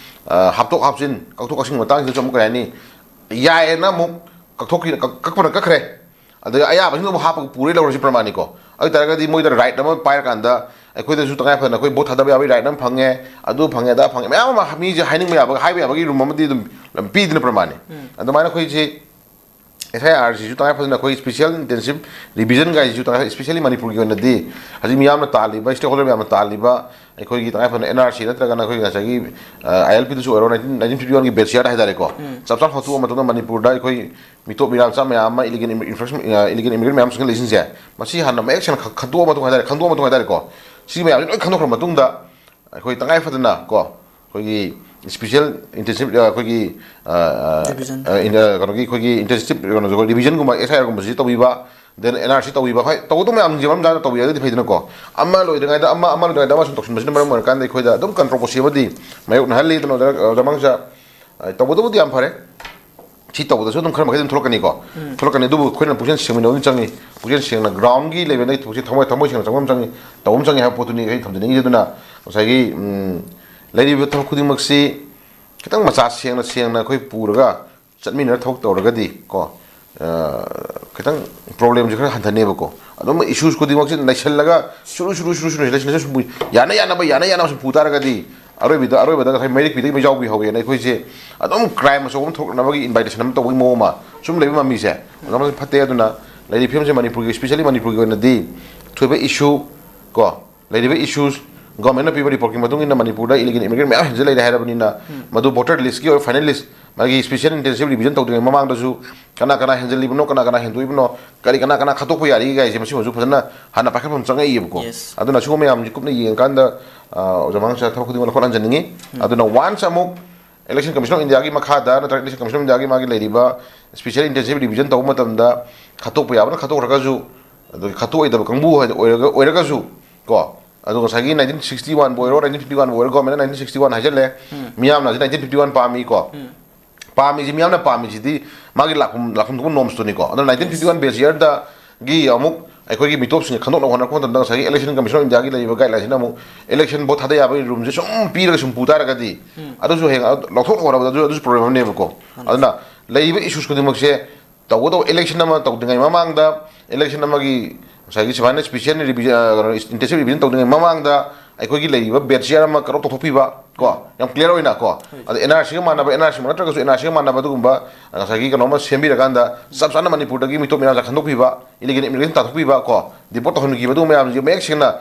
ꯑ, ꯍꯥꯞꯇꯣꯛ ꯍꯥꯞꯆꯤꯟ, ꯀꯛꯊꯣꯛ ꯀꯛꯁꯤꯟꯒꯤ ꯃꯇꯥꯡꯁꯤꯗꯁꯨ ꯑꯃꯨꯛ ꯀꯩ ꯍꯥꯏꯅꯤ, ꯌꯥꯏꯌꯦꯅ ꯑꯃꯨꯛ ꯀꯛꯊꯣꯛꯈꯤ-, ꯀꯛ-, ꯀꯛꯄꯅ ꯀꯛꯈ꯭ꯔꯦ꯫ ꯑꯗꯩ ꯑꯌꯥꯕꯁꯤꯡꯗꯣ ꯑꯃꯨꯛ ꯍꯥꯞꯄꯒ ꯄꯨꯔ ꯂꯧꯔꯁꯤ ꯄ꯭ꯔꯃꯥꯅꯤꯀꯣ꯫ ꯑꯗꯨ ꯑꯣꯏ ꯇꯥꯔꯒꯗꯤ ꯃꯣꯏꯗ ꯔꯥꯏꯠ ꯑꯃ ꯄꯥꯏꯔꯀꯥꯟꯗ ꯑꯩꯈꯣꯏꯗꯁꯨ ꯇꯉꯥꯏ ꯐꯗꯅ ꯑꯩꯈꯣꯏ ꯚꯣꯠ ꯊꯥꯗꯕ ꯌꯥꯕꯒꯤ ꯔꯥꯏꯠ ꯑꯃ ꯐꯪꯉꯦ, ꯑꯗꯨ ꯐꯪꯉꯦ, ꯑꯗꯥ ꯐꯪꯉꯦ, ꯃꯌꯥꯝ ꯑꯃ ꯃꯤꯁꯦ ꯍꯥꯏꯅꯤꯡꯕ ꯌꯥꯕ, ꯍꯥꯏꯕ ꯌꯥꯕꯒꯤ ꯔꯨꯝ ꯑꯃꯗꯤ ꯑꯗꯨꯝ ꯄꯤꯗꯅ ꯄ꯭ꯔꯃꯥꯅꯤ꯫ ꯑꯗꯨꯃꯥꯏꯅ ꯑꯩꯈꯣꯏꯁꯤ SIRꯁꯤꯁꯨ ꯇꯉꯥꯏ ꯐꯗꯅ ꯑꯩꯈꯣꯏ ꯁ꯭ꯄꯦꯁꯤꯌꯦꯜ ꯏꯟꯇꯦꯟꯁꯤꯞ ꯔꯤꯚꯤꯖꯟ ꯀꯥꯏꯁꯤꯁꯨ ꯇꯉꯥꯏ, ꯁ꯭ꯄꯦꯁꯤꯌꯦꯜꯂꯤ ꯃꯅꯤꯄꯨꯔꯒꯤ ꯑꯣꯏꯅꯗꯤ ꯍꯧꯖꯤꯛ ꯃꯤꯌꯥꯝꯅ ꯇꯥꯜꯂꯤꯕ, ꯁ꯭ꯇꯦꯛ ꯍꯣꯜꯗꯔ ꯃꯌꯥꯝꯅ ꯇꯥꯜꯂꯤꯕ, ꯑꯩꯈꯣꯏꯒꯤ ꯇꯉꯥꯏ ꯐꯗꯅ NRC ꯅꯠꯇ꯭ꯔꯒꯅ ꯑꯩꯈꯣꯏ ꯉꯁꯥꯏꯒꯤ, ꯑ, ILPꯗꯁꯨ ꯑꯣꯏꯔꯣ, nineteen, nineteen fifty oneꯒꯤ batch year ꯍꯥꯏꯇꯥꯔꯦꯀꯣ, ꯆꯞ ꯆꯥꯅ ꯍꯣꯠꯇꯣꯛꯑ ꯃꯇꯨꯡꯗ ꯃꯅꯤꯄꯨꯔꯗ ꯑꯩꯈꯣꯏ ꯃꯤꯇꯣꯞ ꯃꯤꯔꯥ ꯃꯆꯥ ꯃꯌꯥꯝ ꯑꯃ, ꯏꯂꯤꯒꯦꯜ ꯏꯟꯐ꯭ꯂꯛꯁꯟ, ꯑ, ꯏꯂꯤꯒꯦꯜ ꯏꯃꯤꯒ꯭ꯔꯦꯟ ꯃꯌꯥꯝ ꯆꯪꯁꯤꯜꯂꯛꯏꯁꯤꯡꯁꯦ, ꯃꯁꯤ ꯍꯥꯟꯅ ꯃꯌꯦꯛ ꯁꯦꯡꯅ ꯈ-, ꯈꯟꯗꯣꯛꯑ ꯃꯇꯨꯡ ꯍꯥꯏꯇꯥꯔꯦ, ꯈꯟꯗꯣꯛꯑ ꯃꯇꯨꯡ ꯍꯥꯏꯇꯥꯔꯦꯀꯣ, ꯁꯤ ꯃꯌꯥꯝꯁꯤ ꯂꯣꯏ ꯈꯟꯗꯣꯛꯈ꯭ꯔ ꯃꯇꯨꯡꯗ ꯑꯩꯈꯣꯏ ꯇꯉꯥꯏ ꯐꯗꯅ ꯀꯣ, ꯑꯩꯈꯣꯏꯒꯤ ꯁ꯭ꯄꯦꯁꯤꯌꯦꯜ ꯏꯟꯇꯦꯟꯁꯤꯞ, ꯑꯩꯈꯣꯏꯒꯤ, ꯑ, ꯑ, ꯔꯤꯚꯤꯖꯟ꯫ ꯑ, ꯏꯟ-, ꯑ, ꯀꯩꯅꯣꯒꯤ, ꯑꯩꯈꯣꯏꯒꯤ ꯏꯟꯇꯦꯟꯁꯤꯞ ꯀꯩꯅꯣꯁꯦ, ꯑꯩꯈꯣꯏ ꯔꯤꯚꯤꯖꯟꯒꯨꯝꯕ, SIRꯒꯨꯝꯕꯁꯤ ꯇꯧꯕꯤꯕ, then NRC ꯇꯧꯕꯤꯕ, ꯍꯣꯏ, ꯇꯧꯒꯗꯧꯕ ꯃꯌꯥꯝꯁꯤꯡꯁꯦ ꯃꯔꯝ ꯆꯥꯅ ꯇꯧꯕꯤꯔꯒꯗꯤ ꯐꯩꯗꯅꯀꯣ꯫ ꯑꯃ ꯂꯣꯏꯗ꯭ꯔꯤꯉꯩꯗ ꯑꯃ, ꯑꯃ ꯂꯣꯏꯗ꯭ꯔꯤꯉꯩꯗ ꯑꯃ ꯁꯨꯝ ꯇꯧꯁꯤꯟꯕꯁꯤꯅ ꯃꯔꯝ ꯑꯣꯏꯔꯀꯥꯟꯗ ꯑꯩꯈꯣꯏꯗ ꯑꯗꯨꯝ ꯀꯟꯇ꯭ꯔꯣꯚꯔꯁꯤ ꯑꯃꯗꯤ ꯃꯥꯌꯣꯛꯅꯍꯜꯂꯤ꯫ ꯑꯗꯨꯅ ꯑꯣꯖꯥ, ꯑꯣꯖꯥ ꯃꯥꯡꯁꯥ, ꯑ, ꯇꯧꯕꯗꯕꯨꯗꯤ ꯌꯥꯝ ꯐꯔꯦ꯫ ꯁꯤ ꯇꯧꯕꯗꯁꯨ ꯑꯗꯨꯝ ꯈꯔ ꯃꯈꯩ ꯑꯗꯨꯝ ꯊꯣꯛꯂꯛꯀꯅꯤꯀꯣ꯫ ꯊꯣꯛꯂꯛꯀꯅꯤ, ꯑꯗꯨꯕꯨ ꯑꯩꯈꯣꯏꯅ ꯄꯨꯛꯆꯦꯜ ꯁꯦꯡꯃꯤꯟꯅꯕ ꯑꯃ ꯆꯪꯉꯤ꯫ ꯄꯨꯛꯆꯦꯜ ꯁꯦꯡꯅ groundꯀꯤ levelꯗꯒꯤ ꯄꯨꯛꯆꯦꯜ ꯊꯃꯣꯏ, ꯊꯃꯣꯏ ꯁꯦꯡꯅ ꯆꯪꯕ ꯑꯃ ꯆꯪꯉꯤ, ꯇꯧꯕ ꯑꯃ ꯆꯪꯉꯤ ꯍꯥꯏꯕ ꯄꯣꯠꯇꯨꯅꯤ ꯑꯩ ꯊꯝꯖꯅꯤꯡꯉꯤꯁꯦ꯫ ꯑꯗꯨꯅ ꯉꯁꯥꯏꯒꯤ, ꯎꯝ, ꯂꯩꯔꯤꯕ ꯊꯕꯛ ꯈꯨꯗꯤꯡꯃꯛꯁꯤ ꯈꯤꯇꯪ ꯃꯆꯥ ꯁꯦꯡꯅ, ꯁꯦꯡꯅ ꯑꯩꯈꯣꯏ ꯄꯨꯔꯒ ꯆꯠꯃꯤꯟꯅꯔ ꯊꯕꯛ ꯇꯧꯔꯒꯗꯤ ꯀꯣ, ꯑ, ꯈꯤꯇꯪ problemꯁꯦ ꯈꯔ ꯍꯟꯊꯅꯦꯕꯀꯣ꯫ ꯑꯗꯨꯝ issues ꯈꯨꯗꯤꯡꯃꯛꯁꯤ ꯅꯩꯁꯜꯂꯒ ꯁꯨꯔꯨ, ꯁꯨꯔꯨ, ꯁꯨꯔꯨ, ꯁꯨꯔꯨ ꯅꯩꯁꯜꯂ ꯁꯨꯝ ꯄꯨ-, ꯌꯥꯅ ꯌꯥꯅꯕ, ꯌꯥꯅ ꯌꯥꯅꯕ ꯁꯨꯝ ꯄꯨ ꯇꯥꯔꯒꯗꯤ ꯑꯔꯣꯏꯕꯗ ꯑꯔꯣꯏꯕꯗ ꯉꯁꯥꯏ ꯃꯩꯔꯤꯛ ꯄꯤꯗꯒꯤ ꯃꯩꯖꯥꯎꯕꯤ ꯍꯧꯋꯦꯅ ꯑꯩꯈꯣꯏꯁꯦ ꯑꯗꯨꯝ ꯀ꯭ꯔꯥꯏꯝ ꯑꯆꯧꯕ ꯑꯃ ꯊꯣꯛꯂꯛꯅꯕꯒꯤ ꯏꯟꯚꯥꯏꯇꯦꯁꯟ ꯑꯃ ꯇꯧꯕꯒꯤ ꯃꯑꯣꯡ ꯑꯃ ꯁꯨꯝ ꯂꯩꯕ ꯃꯃꯤꯁꯦ ꯑꯗꯨꯃꯥꯏꯅ ꯐꯠꯇꯦ꯫ ꯑꯗꯨꯅ ꯂꯩꯔꯤꯕ ꯐꯤꯕꯝꯁꯦ ꯃꯅꯤꯄꯨꯔꯒꯤ, ꯏꯁꯄꯤꯁꯦꯜꯂꯤ ꯃꯅꯤꯄꯨꯔꯒꯤ ꯑꯣꯏꯅꯗꯤ ꯊꯣꯏꯕ ꯏꯁꯨ ꯀꯣ, ꯂꯩꯔꯤꯕ ꯏꯁꯨꯁ, ꯒꯣꯔꯃꯦꯟꯅ ꯄꯤꯕ ꯔꯤꯄꯣꯔꯠꯀꯤ ꯃꯇꯨꯡ ꯏꯟꯅ ꯃꯅꯤꯄꯨꯔꯗ ꯏꯂꯤꯒꯦꯜ ꯏꯃꯤꯒ꯭ꯔꯦꯟ ꯃꯌꯥꯝ ꯍꯦꯟꯖꯤꯜ ꯂꯩꯔꯦ ꯍꯥꯏꯔꯕꯅꯤꯅ, ꯃꯗꯨ ꯚꯣꯇꯔ ꯂꯤꯁꯀꯤ ꯑꯣꯏꯕ ꯐꯥꯏꯅꯦꯜ ꯂꯤꯁ, ꯃꯥꯒꯤ ꯏꯁꯄꯤꯁꯦꯜ ꯏꯟꯇꯦꯟꯁꯤꯞ ꯔꯤꯚꯤꯖꯟ ꯇꯧꯗ꯭ꯔꯤꯉꯩ ꯃꯃꯥꯡꯗꯁꯨ ꯀꯅꯥ ꯀꯅꯥ ꯍꯦꯟꯖꯤꯜꯂꯤꯕꯅꯣ, ꯀꯅꯥ ꯀꯅꯥ ꯍꯦꯟꯗꯣꯛꯏꯕꯅꯣ, ꯀꯔꯤ ꯀꯅꯥ ꯀꯅꯥ ꯈꯠꯇꯣꯛꯄ ꯌꯥꯔꯤꯒꯦ ꯍꯥꯏꯁꯦ ꯃꯁꯤꯃꯁꯨ ꯐꯖꯅ ꯍꯥꯟꯅ ꯄꯥꯏꯈꯠꯐꯝ ꯆꯪꯉꯛꯏꯕꯀꯣ꯫ Yes. ꯑꯗꯨꯅ ꯁꯤꯒꯨꯝꯕ ꯃꯌꯥꯝꯁꯤ ꯀꯨꯞꯅ ꯌꯦꯡꯉꯀꯥꯟꯗ, ꯑ, ꯑꯣꯖꯥ ꯃꯉꯥꯡꯁꯥ ꯊꯕꯛ ꯈꯨꯗꯤꯡꯃꯛ ꯂꯧꯈꯠꯍꯟꯖꯅꯤꯡꯉꯤ꯫ ꯑꯗꯨꯅ ꯋꯥꯟꯁ ꯑꯃꯨꯛ ꯏꯂꯦꯛꯁꯟ ꯀꯃꯤꯁꯟ ꯑꯣꯐ ꯏꯟꯗꯤꯌꯥꯒꯤ ꯃꯈꯥꯗ ꯅꯠꯇ꯭ꯔꯒ ꯏꯂꯦꯛꯁꯟ ꯀꯃꯤꯁꯟ ꯑꯣꯐ ꯏꯟꯗꯤꯌꯥꯒꯤ ꯃꯥꯒꯤ ꯂꯩꯔꯤꯕ ꯏꯁꯄꯤꯁꯦꯜ ꯏꯟꯇꯦꯟꯁꯤꯞ ꯔꯤꯚꯤꯖꯟ ꯇꯧꯕ ꯃꯇꯝꯗ ꯈꯠꯇꯣꯛꯄ ꯌꯥꯕꯅ ꯈꯠꯇꯣꯛꯈ꯭ꯔꯒꯁꯨ, ꯑꯗꯨꯒ ꯈꯠꯇꯣꯛꯑꯣꯏꯗꯕ ꯀꯥꯡꯕꯨ ꯍꯥꯏꯗꯤ ꯑꯣꯏꯔꯒ, ꯑꯣꯏꯔꯒꯁꯨ ꯀꯣ, ꯑꯗꯣ ꯉꯁꯥꯏꯒꯤ ꯅꯥꯏꯟꯇꯤꯟ ꯁꯤꯛꯁꯇꯤ ꯋꯥꯟꯕꯨ ꯑꯣꯏꯔꯣ, ꯅꯥꯏꯟꯇꯤꯟ ꯐꯤꯐꯇꯤ ꯋꯥꯟꯕꯨ ꯑꯣꯏꯔꯣ, ꯒꯣꯔꯃꯦꯟꯅ ꯅꯥꯏꯟꯇꯤꯟ ꯁꯤꯛꯁꯇꯤ ꯋꯥꯟ ꯍꯥꯏꯖꯜꯂꯦ, ꯃꯤꯌꯥꯝꯅ ꯍꯧꯖꯤꯛ ꯅꯥꯏꯟꯇꯤꯟ ꯐꯤꯐꯇꯤ ꯋꯥꯟ ꯄꯥꯝꯃꯤꯀꯣ꯫ ꯄꯥꯝꯃꯤꯁꯤ, ꯃꯤꯌꯥꯝꯅ ꯄꯥꯝꯃꯤꯁꯤꯗꯤ ꯃꯥꯒꯤ ꯂꯥꯛꯐꯝ, ꯂꯥꯛꯐꯝ ꯊꯣꯛꯄ ꯅꯣꯔꯝꯁꯇꯨꯅꯤꯀꯣ꯫ ꯑꯗꯨꯅ ꯅꯥꯏꯟꯇꯤꯟ ꯐꯤꯐꯇꯤ ꯋꯥꯟ ꯕꯦꯁ ꯌꯔꯗꯒꯤ ꯑꯃꯨꯛ ꯑꯩꯈꯣꯏꯒꯤ ꯃꯤꯇꯣꯞꯁꯤꯡꯁꯦ ꯈꯟꯗꯣꯛꯅꯕ ꯍꯣꯠꯅꯔꯛꯄ ꯃꯇꯝꯗ ꯉꯁꯥꯏꯒꯤ ꯏꯂꯦꯛꯁꯟ ꯀꯃꯤꯁꯟ ꯑꯣꯐ ꯏꯟꯗꯤꯌꯥꯒꯤ ꯂꯩꯔꯤꯕ ꯒꯥꯏꯗꯂꯥꯏꯟꯁꯤꯅ ꯑꯃꯨꯛ ꯏꯂꯦꯛꯁꯟ ꯚꯣꯠ ꯊꯥꯗ ꯌꯥꯕꯒꯤ ꯔꯨꯝꯁꯦ ꯁꯨꯝ ꯄꯤꯔꯒ ꯁꯨꯝ ꯄꯨ ꯇꯥꯔꯒꯗꯤ ꯑꯗꯨꯁꯨ ꯍꯌꯦꯡ ꯂꯧꯊꯣꯛꯅꯕ ꯍꯣꯠꯅꯕꯗ ꯑꯗꯨ, ꯑꯗꯨꯁꯨ ꯄ꯭ꯔꯣꯕ꯭ꯂꯦꯝ ꯑꯃꯅꯦꯕꯀꯣ꯫ ꯑꯗꯨꯅ ꯂꯩꯔꯤꯕ ꯏꯁꯨꯁ ꯈꯨꯗꯤꯡꯃꯛꯁꯦ ꯇꯧꯒꯗꯧꯕ ꯏꯂꯦꯛꯁꯟ ꯑꯃ ꯇꯧꯗ꯭ꯔꯤꯉꯩ ꯃꯃꯥꯡꯗ, ꯏꯂꯦꯛꯁꯟ ꯑꯃꯒꯤ ꯉꯁꯥꯏꯒꯤ ꯁꯨꯃꯥꯏꯅ ꯏꯁꯄꯤꯁꯤꯌꯦꯜ ꯔꯤꯚꯤꯖꯟ, ꯀꯩꯅꯣ, ꯏꯟꯇꯦꯟꯁꯤꯞ ꯔꯤꯚꯤꯖꯟ ꯇꯧꯗ꯭ꯔꯤꯉꯩ ꯃꯃꯥꯡꯗ ꯑꯩꯈꯣꯏꯒꯤ ꯂꯩꯔꯤꯕ ꯕꯦꯠꯁ ꯌꯔ ꯑꯃ ꯀꯠ ꯑꯣꯐ ꯇꯧꯊꯣꯛꯄꯤꯕ ꯀꯣ, ꯌꯥꯝ ꯀ꯭ꯂꯤꯌꯥꯔ ꯑꯣꯏꯅ ꯀꯣ꯫ ꯑꯗ ꯑꯦꯟ ꯑꯥꯔ ꯁꯤꯒ ꯃꯥꯟꯅꯕ, ꯑꯦꯟ ꯑꯥꯔ ꯁꯤ ꯅꯠꯇ꯭ꯔꯒꯁꯨ ꯑꯦꯟ ꯑꯥꯔ ꯁꯤꯒ ꯃꯥꯟꯅꯕ ꯑꯗꯨꯒꯨꯝꯕ ꯉꯁꯥꯏꯒꯤ ꯀꯩꯅꯣ ꯑꯃ ꯁꯦꯝꯕꯤꯔꯀꯥꯟꯗ ꯆꯞ ꯆꯥꯅ ꯃꯅꯤꯄꯨꯔꯗꯒꯤ ꯃꯤꯇꯣꯞ ꯃꯤꯔꯥꯟꯁꯦ ꯈꯟꯗꯣꯛꯄꯤꯕ, ꯏꯂꯤꯒꯦꯜ ꯏꯃꯤꯒ꯭ꯔꯦꯁꯟ ꯇꯥꯟꯊꯣꯛꯄꯤꯕ ꯀꯣ, ꯗꯤꯄꯣꯔꯠ ꯇꯧꯍꯟꯈꯤꯕ ꯑꯗꯨꯒꯨꯝꯕ ꯃꯌꯥꯝꯁꯦ ꯃꯌꯦꯛ ꯁꯦꯡꯅ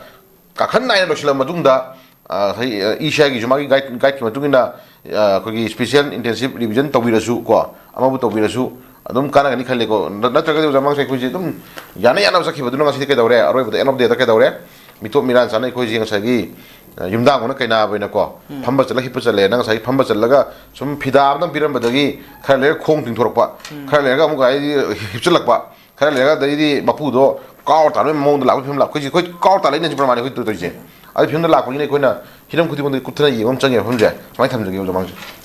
ꯀꯥꯈꯟ ꯅꯥꯏꯅ ꯂꯣꯏꯁꯤꯜꯂꯕ ꯃꯇꯨꯡꯗ, ꯑ, ꯉꯁꯥꯏ, ꯑ, ꯏ ꯁꯤ ꯑꯥꯏꯒꯤꯁꯨ ꯃꯥꯒꯤ ꯒꯥꯏꯗ, ꯒꯥꯏꯗꯀꯤ ꯃꯇꯨꯡ ꯏꯟꯅ, ꯑ, ꯑꯩꯈꯣꯏꯒꯤ ꯏꯁꯄꯤꯁꯤꯌꯦꯜ ꯏꯟꯇꯦꯟꯁꯤꯞ ꯔꯤꯚꯤꯖꯟ ꯇꯧꯕꯤꯔꯁꯨ ꯀꯣ, ꯑꯃꯕꯨ ꯇꯧꯕꯤꯔꯁꯨ ꯑꯗꯨꯝ ꯀꯥꯟꯅꯒꯅꯤ ꯈꯜꯂꯦꯀꯣ꯫ ꯅ-, ꯅꯠꯇ꯭ꯔꯒꯗꯤ ꯑꯣꯖꯥ ꯃꯉꯥꯡꯁꯦ ꯑꯩꯈꯣꯏꯁꯦ ꯑꯗꯨꯝ ꯌꯥꯅ ꯌꯥꯅꯕ ꯆꯠꯈꯤꯕꯗꯨꯅ ꯉꯁꯤꯗꯤ ꯀꯩꯗꯧꯔꯦ? ꯑꯔꯣꯏꯕꯗ ꯑꯦꯟ ꯑꯣꯐ ꯗꯦꯗ ꯀꯩꯗꯧꯔꯦ? ꯃꯤꯇꯣꯞ ꯃꯤꯔꯥꯟ ꯆꯥꯅ ꯑꯩꯈꯣꯏꯁꯦ ꯉꯁꯥꯏꯒꯤ, ꯑ, ꯌꯨꯝꯗꯥꯡꯕꯅ ꯀꯩꯅꯥꯕ ꯑꯣꯏꯅꯀꯣ, ꯐꯝꯕ ꯆꯠꯂ ꯍꯤꯞꯄ ꯆꯠꯂꯦꯅ ꯉꯁꯥꯏꯒꯤ ꯐꯝꯕ ꯆꯠꯂꯒ ꯁꯨꯝ ꯐꯤꯗꯥ ꯑꯃꯇꯪ ꯄꯤꯔꯝꯕꯗꯒꯤ ꯈꯔ ꯂꯩꯔꯒ ꯈꯣꯡ ꯇꯤꯡꯊꯣꯔꯛꯄ, ꯈꯔ ꯂꯩꯔꯒ ꯑꯃꯨꯛ ꯍꯥꯏꯗꯤ ꯍꯤꯞꯆꯜꯂꯛꯄ, ꯈꯔ ꯂꯩꯔꯒ ꯑꯗꯩꯗꯤ ꯃꯄꯨꯗꯣ ꯀꯥꯎꯔ ꯇꯥꯟꯕꯒꯤ ꯃꯑꯣꯡꯗ ꯂꯥꯛꯄꯒꯤ ꯐꯤꯕꯝ ꯂꯥꯛꯄ꯫ ꯑꯩꯈꯣꯏꯁꯦ, ꯑꯩꯈꯣꯏ ꯀꯥꯎꯔ ꯇꯥꯜꯂꯛꯏꯅꯦ ꯍꯧꯖꯤꯛ ꯄ꯭ꯔꯃꯥꯟꯅꯤ ꯑꯩꯈꯣꯏ ꯇꯧꯔꯤꯁꯦ꯫ ꯑꯗꯨ ꯐꯤꯕꯝꯗ ꯂꯥꯛꯄꯅꯤꯅ ꯑꯩꯈꯣꯏꯅ ꯍꯤꯔꯝ ꯈꯨꯗꯤꯡꯃꯛꯇ ꯀꯨꯞꯊꯅ ꯌꯦꯡꯕ ꯑꯃ ꯆꯪꯉꯦ ꯃꯐꯝꯁꯦ꯫ ꯁꯨꯃꯥꯏꯅ ꯊꯝꯖꯒꯦ ꯑꯣꯖꯥ ꯃꯉꯥꯡꯁꯦ꯫